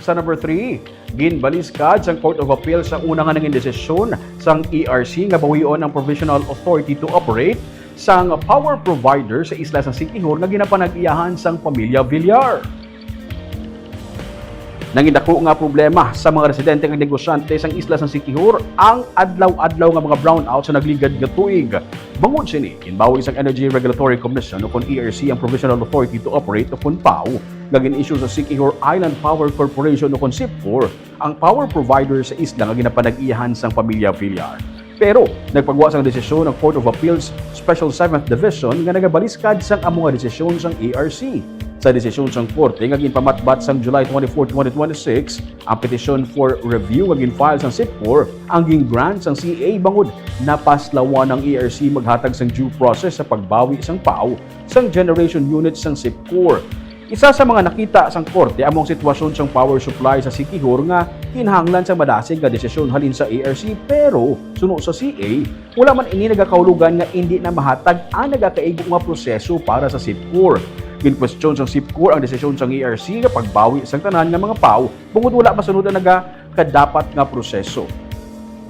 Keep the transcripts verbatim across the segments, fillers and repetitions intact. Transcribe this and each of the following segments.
Sa number three, ginbaliskad sang Court of Appeal sa una nga nangin desisyon sang E R C nga bawion ang provisional authority to operate sang power provider sa isla sa Siquijor nga ginapanag-iyahan sang pamilya Villar. Nangin dako nga problema sa mga residente kag negosyante sang isla sang Siquijor ang adlaw-adlaw nga mga brownout sa nagligad nga tuig. Bangod sini, ginbawi sang Energy Regulatory Commission o kon E R C ang provisional authority to operate o kon PAO nga gin-issue sa Siquijor Island Power Corporation o kon SIPCOR, ang power provider sa isla nga ginapanag-iyahan sang pamilya Villar. Pero nagpagwa sang desisyon ang Court of Appeals Special Seventh Division nga nagabaliskad sang amo nga desisyon sang E R C. Sa desisyon sang korte nga ginpamatbat sang July twenty-four, twenty twenty-six, ang petition for review nga gin-file sang SIPCOR ang gin-grant sang C A bangod napaslawan ang E R C maghatag sang due process sa pagbawi sang PAO sang generation unit sang SIPCOR. Isa sa mga nakita sang korte amo ang sitwasyon sang power supply sa Siquijor nga kinahanglan sang madasig nga desisyon halin sa E R C, pero suno sa C A, wala man ini nagakahulugan nga indi na mahatag ang nagakaigo nga proseso para sa SIPCOR. Ginkwestiyon sang SIPCOR ang desisyon sang E R C nga pagbawi sang tanan nga mga PAO bangod wala masunod ang nagakadapat nga proseso.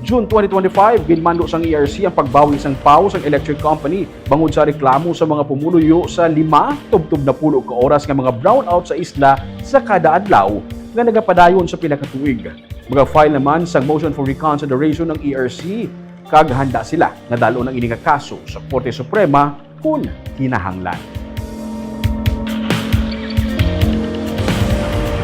June twenty twenty-five, ginmando sang E R C ang pagbawi sang PAO sang electric company bangod sa reklamo sa mga pumuluyo sa lima tubtob napulo ka oras nga mga brownout sa isla sa kada adlaw nga nagapadayon sa pila ka tuig. Maga-file naman sang motion for reconsideration ang E R C kag handa sila nga dal-on ang ini nga kaso sa Korte Suprema kon kinahanglan.